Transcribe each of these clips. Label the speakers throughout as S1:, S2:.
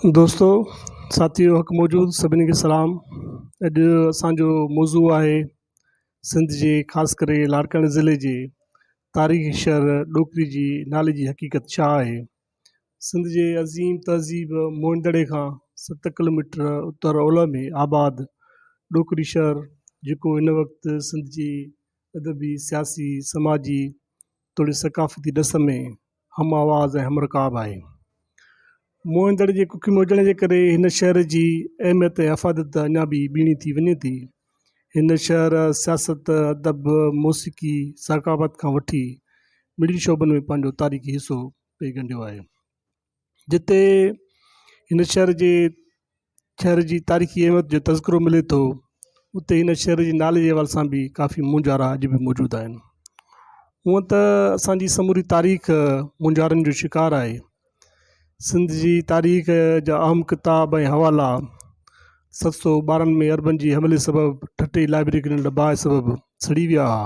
S1: دوستو ساٿيو حق موجود سڀني کي سلام اڄ اسان جو موضوع آهي سنڌ جي خاص ڪري لاڙڪاڻي ضلعي جي تاريخي شهر ڏوڪري جي نالي جي حقيقت ڇا آهي سنڌ جي عظيم تهذيب موهندڙي کان 7 ڪلوميٽر اتر اولهه ۾ آباد ڏوڪري شهر جيڪو هن وقت سنڌ جي ادبي سياسي سماجي توڙي ثقافتي ڏس ۾ هم آواز ۽ هم رڪاب آهي. موهندڙ جي ڪک ۾ هجڻ جي ڪري هن شهر جي اهميت ۽ افاديت اڃا به ٻيڻي ٿي وڃي ٿي. هن شهر سياست، ادب، موسيقي، ثقافت کان وٺي مڙني شعبن ۾ پنهنجو تاريخي حصو پئي ڳنڍيو آهي. جتي هن شهر جي شهر جي تاريخي اهميت جو تذڪرو ملي ٿو اتي هن شهر جي نالي جي حوالي سان به ڪافي مونجهارا اڄ به موجود آهن هونئن ته اسانجي سموري تاريخ مونجهارن جو شڪار آهي سنڌ جي تاريخ جا اهم ڪتاب ۽ حوالا 712 ۾ عربن جي حملي سبب ٺٽي لائبريري کي ڏنل باهه سبب سڙي ويا هئا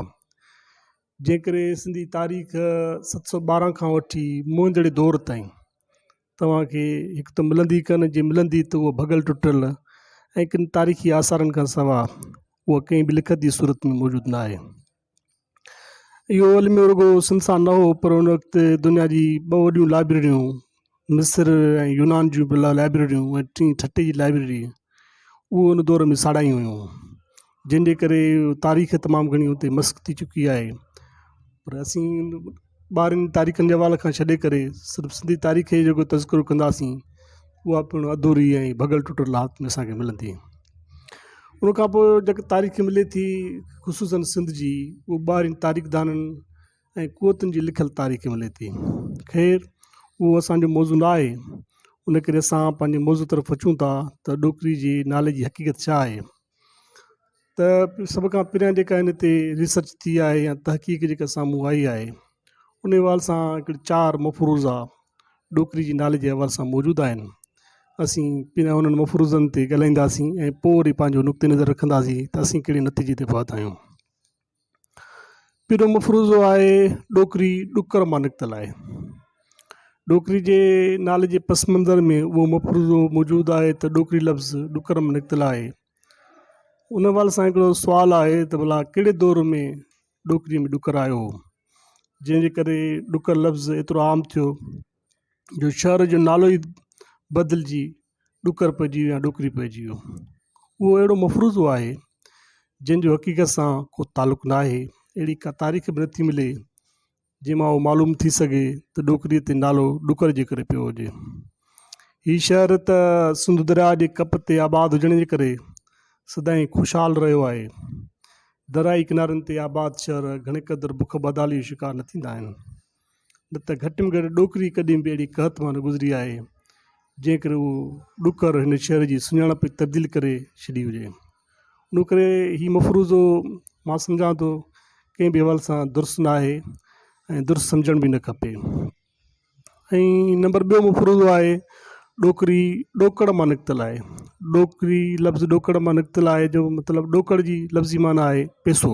S1: جنهن ڪري سنڌي تاريخ 712 کان وٺي موهن جي دور تائين توهان کي هڪ ته ملندي ڪانه جي ملندي ته اها ڀڳل ٽٽل ۽ ڪن تاريخي آثارن کان سواء اها ڪنهن به لکت جي صورت ۾ موجود نه آهي. اهو الميو رڳو سنڌ سان نه هو پر ان وقت دنيا جي ٻه وڏيون لائبريريون مصر ۽ يونان جون به لائبريريون ۽ ٽين ٺٽي جي لائبريري اهو ان دور ۾ ساڙايون ويون جنهن جي ڪري تاريخ تمام گهڻي اتي مسخ ٿي چڪي آهي پر اسين ٻاهرين تاريخن جي حوالي کان ڇڏي ڪري صرف سنڌي تاريخ جو جيڪو تذڪرو ڪنداسين اها پڻ اڌوري ۽ ڀڳل ٽٽل حالت ۾ اسانکي ملندي ان کان پوء جيڪا تاريخ ملي ٿي خصوصن سنڌ جي اهو ٻاهرين تاريخدانن ۽ قوتن جي لکيل تاريخ ملي ٿي. خير اهو اسان جو موضوع نه آهي، ان ڪري اسان پنهنجي موضوع طرف اچون ٿا ته ڏوڪري جي نالي جي حقيقت ڇا آهي؟ ته سڀ کان پهريان جيڪا هن تي ريسرچ ٿي آهي يا تحقيق جيڪا سامهون آئي آهي ان حوالي سان هڪڙي چار مفروضا ڏوڪري جي نالي جي حوالي سان موجود آهن. اسين پهريان انهن مفروضن تي ڳالهائينداسين ۽ پوء وري پنهنجو نقطي نظر رکنداسين ته اسين ڪهڙي نتيجي تي پهتا آهيون. پهريون مفروضو آهي ڏوڪري ڏڪر مان نڪتل آهي. ڏوڪري جي نالي جي پس منظر ۾ اهو مفروضو موجود آهي ته ڏوڪري لفظ ڏڪر مان نڪتل آهي. ان حوالي سان هڪڙو سوال آهي ته ڀلا ڪهڙي دور ۾ ڏوڪري ۾ ڏڪر آيو هو جنهن جي ڪري ڏڪر لفظ ايترو عام ٿيو جو شهر جو نالو ئي بدلجي ڏڪر پئجي ويو يا ڏوڪري پئجي ويو. اهو اهڙو مفروضو آهي جنهن جو حقيقت سان ڪو تعلق نه آهي. اهڙي ڪا تاريخ به نٿي ملي جنهن مان اهو معلوم ٿي سگهي ته ڏوڪريء تي نالو ڏڪر جي ڪري پيو هجي. هي شهر ته سنڌو درياء جي ڪپ تي آباد هجڻ جي ڪري سدائين خوشحال رهيو آهي. دريائي ڪنارن تي آباد شهر گهڻي قدر بک بدحاليء جو شڪار نه ٿيندا آهن. نه ته گهٽ ۾ گهٽ ڏوڪري ڪڏهن به اهڙي قحط مان نه گذري آهي، جنهن ڪري اهو ڏڪر هن شهر جي سڃاڻپ ئي تبديل ڪري ڇڏي هجي. ان ڪري هي مفروضو مان سمجهان ٿو ڪنهن به حوالي سان درست نه آهي ۽ درست سمجهڻ به نه کپي. ۽ نمبر ٻيو مفروضو آهي ڏوڪري ڏوڪڙ مان نڪتل آهي. ڏوڪري لفظ ڏوڪڙ مان نڪتل آهي جو مطلب ڏوڪڙ جي لفظي معنيٰ آهي پئسو.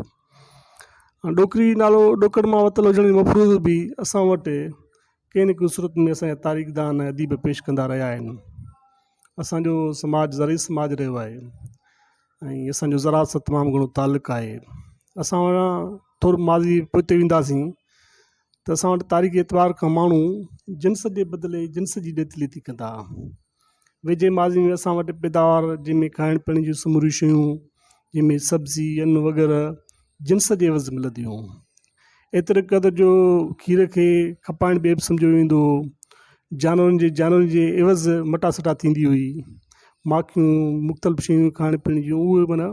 S1: ڏوڪري نالو ڏوڪڙ مان ورتل هجڻ جو مفروضو به اسان وٽ ڪنهن نه ڪنهن صورت ۾ اسان جا تاريخدان ۽ اديب پيش ڪندا رهيا آهن. اسان جو سماج زرعي سماج رهيو آهي ۽ اسان جو زراعت سان تمام گهڻو تعلق آهي. اسان ٿورو ماضي پوئتي وينداسين ته اسان وٽ تاريخي اعتبار کان ماڻهو جنس جي بدلي جنس جي ڏيتي ليتي ڪندا هئا. ويجهي ماضي ۾ اسان وٽ پيداوار جنهن ۾ کائڻ پيئڻ جون سموريون شيون جنهن ۾ سبزي ان وغيره جنس جي عيوض ملنديون هيون ايتري قدر جو کير کي کپائڻ به عيب سمجهيو ويندو هو جانورن جي جانورن جي عيوض مٽاسٽا ٿيندي هئي ماکيون مختلف شيون کائڻ پيئڻ جون اهي معنيٰ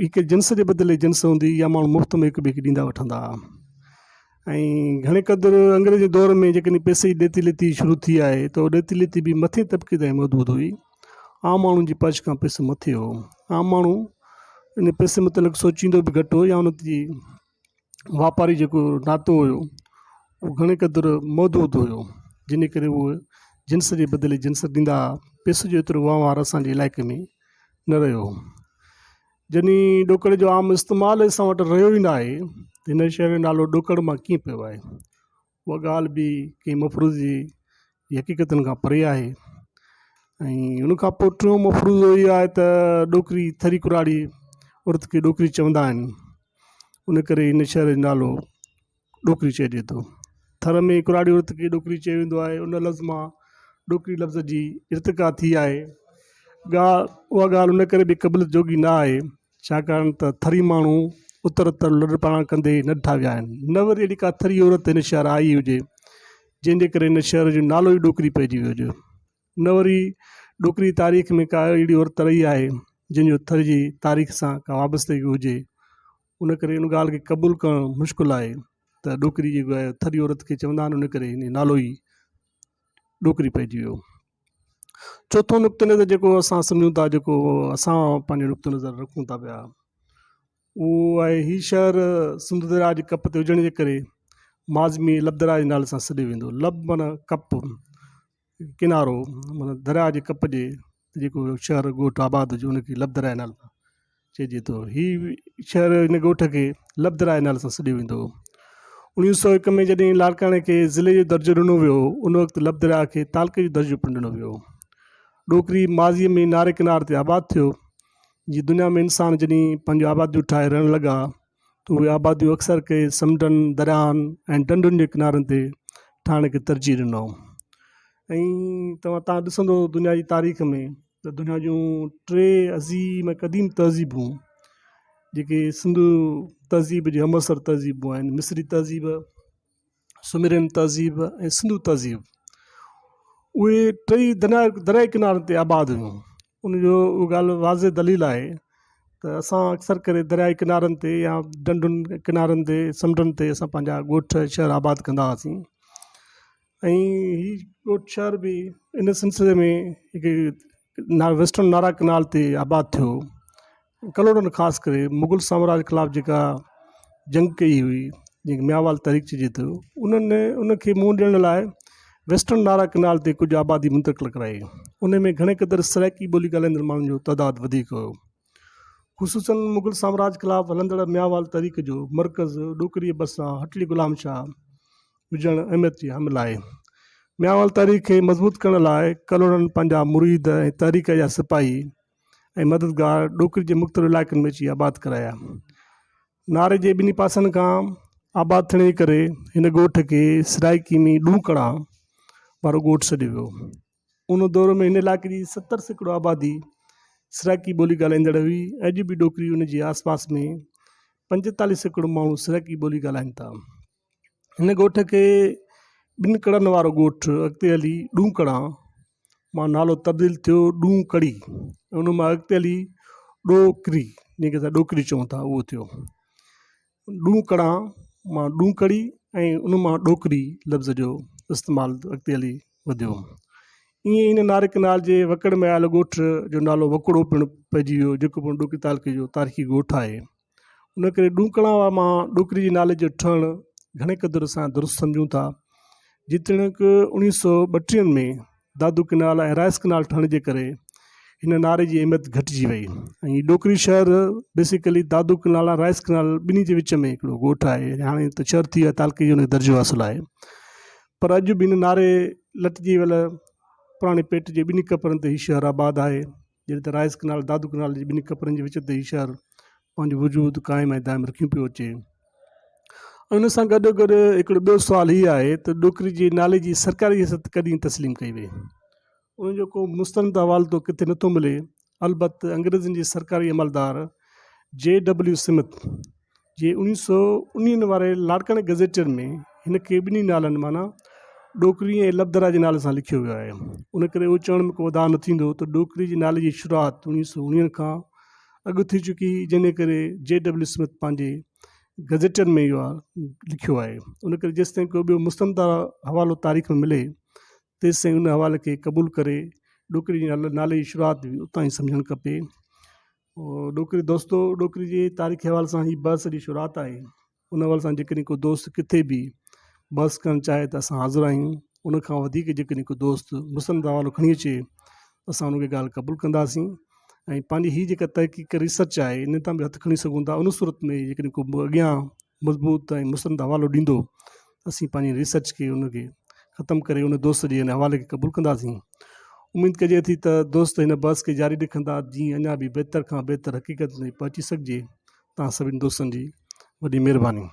S1: هڪ جنس جي بدلي جنس هوندي هئي يا ماڻهو مفت ۾ هڪ ٻئي کي ڏيندا وٺندا هئا ۽ گهڻي قدر انگريزي دور ۾ جيڪڏهن پئسي جي ڏيتي ليتي شروع ٿي آهي ته اها ڏيتي ليتي به مٿين طبقي تائين محدود هئي عام ماڻهن جي پهچ کان پئسو مٿي هو عام ماڻهو ان پئسي متعلق سوچيندو به گهٽ هو يا ان جي واپاري جيڪو ناتو هيو اهو گهڻي قدر محدود هيو جنهن جي ڪري اهي جنس جي بدلي جنس ڏيندا هئا پئسي جو ايترو وهنوار اسان جي علائقي ۾ نه رهيو هو جڏهن ڏوڪڙ جو عام استعمال اسان وٽ رهيو ئي نه آهي ته هن شهر جو نالو ڏوڪڙ مان ڪيئن پيو آهي اها ڳالهه به ڪنهن مفروضي جي حقيقتن کان پري آهي. ۽ ان کان پوء ٽيون مفروضو اهو آهي ته ڏوڪري ٿري ڪراڙي عورت کي ڏوڪري چوندا آهن ان ڪري هن شهر جو نالو ڏوڪري چئجي ٿو. ٿر ۾ ڪراڙي عورت کي ڏوڪري چيو ويندو آهي ان لفظ مان ڏوڪري لفظ جي ارتقا ٿي آهي. ڳالهه اها ڳالهه ان ڪري به قبوليت جوڳي نه آهي ڇاڪاڻ ته ٿري ماڻهو اتر اتر لڏ پلاڻ ڪندي نه ڏٺا ويا آهن نه وري اهڙي ڪا ٿري عورت هن شهر آئي هجي جنهن جي ڪري هن شهر جو نالو ئي ڏوڪري پئجي ويو هجي نه وري ڏوڪري تاريخ ۾ ڪا اهڙي عورت رهي آهي جنهن جو ٿر جي تاريخ سان ڪا وابستگي هجي ان ڪري ان ڳالهه کي قبول ڪرڻ مشڪل آهي ته ڏوڪري جيڪو آهي ٿري عورت کي چوندا آهن ان ڪري ان جو نالو ئي ڏوڪري پئجي ويو. چوٿون نقطه نظر جيڪو اسان سمجهون ٿا جيڪو اسان پنهنجو نقطه نظر رکون ٿا پيا اهو آهي هي شهر سنڌو درياء جي ڪپ تي هجڻ جي ڪري ماضي ۾ لب درياء جي نالي سان سڏيو ويندو هو لب معنيٰ ڪپ ڪنارو معنيٰ درياء جي ڪپ جي جيڪو شهر ڳوٺ آباد هجي ان کي لب درياء جي نالي سان چئجي ٿو. هي شهر هن ڳوٺ کي لب درياء جي نالي سان سڏيو ويندو هو. 1901 ۾ جڏهن لاڙڪاڻي کي ضلعي جو درجو ڏنو ويو هو ان وقت لب درياء کي تعلقي جو درجو پڻ ڏنو ويو هو. ڏوڪري ماضيء ۾ ناري ڪنار تي آباد ٿيو. جي دنيا ۾ انسان جڏهن پنهنجون آباديون ٺاهي رهڻ لڳا ته اهي آباديون اڪثر ڪري سمنڊن، درياهن ۽ ڍنڍن جي ڪنارن تي ٺاهڻ کي ترجيح ڏنائون ۽ توهان تان ڏسندو دنيا جي تاريخ ۾ ته دنيا جون ٽي عظيم ۽ قديم تهذيبون جيڪي سنڌو تهذيب جي همعصر تهذيبون آهن مصري تهذيب سميرين تهذيب ۽ سنڌو تهذيب اهي ٽئي درياء درياء ڪنارن تي آباد هيون ان جو اها ڳالهه واضح دليل آهي ته اسان اڪثر ڪري درياء ڪنارن تي يا ڍنڍن ڪنارن تي سمنڊن تي اسان پنهنجا ڳوٺ شهر آباد ڪندا هئاسين ۽ هي ڳوٺ شهر به ان سلسلي ۾ هڪ ويسٽرن نارا ڪئنال تي آباد ٿيو ڪلهوڙن خاص ڪري مغل سامراج خلاف جيڪا جنگ ڪئي هئي جنهن کي ميانوال تحريڪ چئجي ٿو انهن ان کي منهن ڏيڻ لاء ويسٽرن نارا ڪئنال تي ڪجهه آبادي منتقل ڪرائي ان ۾ گهڻي قدر سرائڪي ٻولي ڳالهائيندڙ ماڻهن جو تعداد وڌيڪ هيو خصوصن مغل سامراج خلاف هلندڙ ميانوال تحريڪ جو مرڪز ڏوڪريء ڀرسان هٽڙي غلام شاهه هجڻ اهميت جي حامل آهي ميانوال تحريڪ کي مضبوط ڪرڻ لاء ڪلهوڙن پنهنجا مريد ۽ تحريڪ جا سپاهي ۽ مددگار ڏوڪري جي مختلف علائقن ۾ اچي آباد ڪرايا. ناري جي ٻنهي پاسن کان آباد ٿيڻ جي ڪري هن ڳوٺ کي سرائيڪي ۾ ڏونڪڙا وارو ڳوٺ سڏيو ويو. ان دور ۾ هن علائقي جي 70% آبادي سرائيڪي ٻولي ڳالهائيندڙ هئي. اڄ به ڏوڪري ان جي آس پاس ۾ 45% ماڻهو سرائيڪي ٻولي ڳالهائين ٿا. هن ڳوٺ کي ٻن ڪڙن وارو ڳوٺ اڳتي هلي ڏونڪڙا مان نالو تبديل ٿيو ڏونڪڙي ان مان اڳتي هلي ڏوڪري جنهن کي اسان ڏوڪري چئون ٿا اهو ٿيو ڏونڪڙا مان ڏونڪڙي ۽ ان مان ڏوڪري لفظ جو استعمال اڳتي هلي وڌيو ائين ئي هن ناري ڪئنال جي وڪڙ ۾ آيل ڳوٺ جو نالو وڪڙو پڻ پئجي ويو جيڪو پڻ ڏوڪري تعلقي جو تاريخي ڳوٺ آهي ان ڪري ڏونڪڻا مان ڏوڪري جي نالي جو ٺهڻ گهڻي قدر اسان درست سمجهون ٿا جيتوڻيڪ 1932 ۾ دادو ڪئنال ۽ رائس ڪئنال ٺهڻ جي ڪري هن ناري جي اهميت گهٽجي وئي ۽ ڏوڪري شهر basically Dadu canal ۽ rice canal ٻنهي جي وچ ۾ هڪڙو ڳوٺ آهي هاڻي ته شهر ٿي ويو آهي تعلقي جو ان کي درجو حاصل آهي پر اڄ به هن ناري لٽجي ويل پراڻي پيٽ جي ٻنهي ڪپرن تي هي شهر آباد آهي جڏهن ته رائس ڪئنال دادو ڪئنال جي ٻنهي ڪپرن جي وچ تي هي شهر پنهنجو وجود قائم ۽ دائم رکيون پيو اچي ۽ ان سان گڏو گڏ هڪڙو ٻيو سوال هي آهي ته ڏوڪري جي نالي جي سرڪاري حيثيت ڪڏهن تسليم ڪئي وئي ان جو ڪو مستند حوالو ته ڪٿي نٿو ملي البت انگريزن جي سرڪاري عملدار جي ڊبليو سمٿ جي اوڻيهه سو اڻويهن واري لاڙڪاڻي گزيٽيئر ۾ هن کي ٻنهي نالن معنيٰ ڏوڪري ۽ لبدرا جي نالي سان لکيو ويو آهي. ان ڪري اهو چوڻ ۾ ڪو وڌاء نه ٿيندو ته ڏوڪري جي نالي جي شروعات اوڻيهه سو اڻويهن کان اڳ ٿي چڪي هئي، جنهن ڪري جي ڊبليو سمٿ پنهنجي گزيٽيئر ۾ اهو لکيو آهي. ان ڪري جيستائين ڪو ٻيو مستند حوالو تاريخ ۾ ملي تيستائين ان حوالي کي قبول ڪري ڏوڪري جي نالي جي شروعات به اتان ئي سمجهڻ کپي. ڏوڪري دوستو ڏوڪري جي تاريخي حوالي سان هي بحث جي شروعات آهي ان حوالي سان جيڪڏهن ڪو دوست ڪٿي به بحث ڪرڻ چاهي ته اسان حاضر آهيون ان کان وڌيڪ جيڪڏهن ڪو دوست مستند حوالو کڻي اچي ته اسان ان کي ڳالهه قبول ڪنداسين ۽ پنهنجي هي جيڪا تحقيق ريسرچ آهي ان تان به هٿ کڻي سگهون ٿا ان صورت ۾ جيڪڏهن ڪو اڳيان مضبوط ۽ مستند حوالو ڏيندو اسين پنهنجي ريسرچ کي ان کي ختم ڪري ان دوست جي ان حوالي کي قبول ڪنداسين. اميد ڪجي ٿي ته دوست هن بحث کي جاري رکندا جيئن اڃا به بهتر کان بهتر حقيقت تائين پهچي سگهجي. توهان سڀني دوستن جي وڏي مهرباني.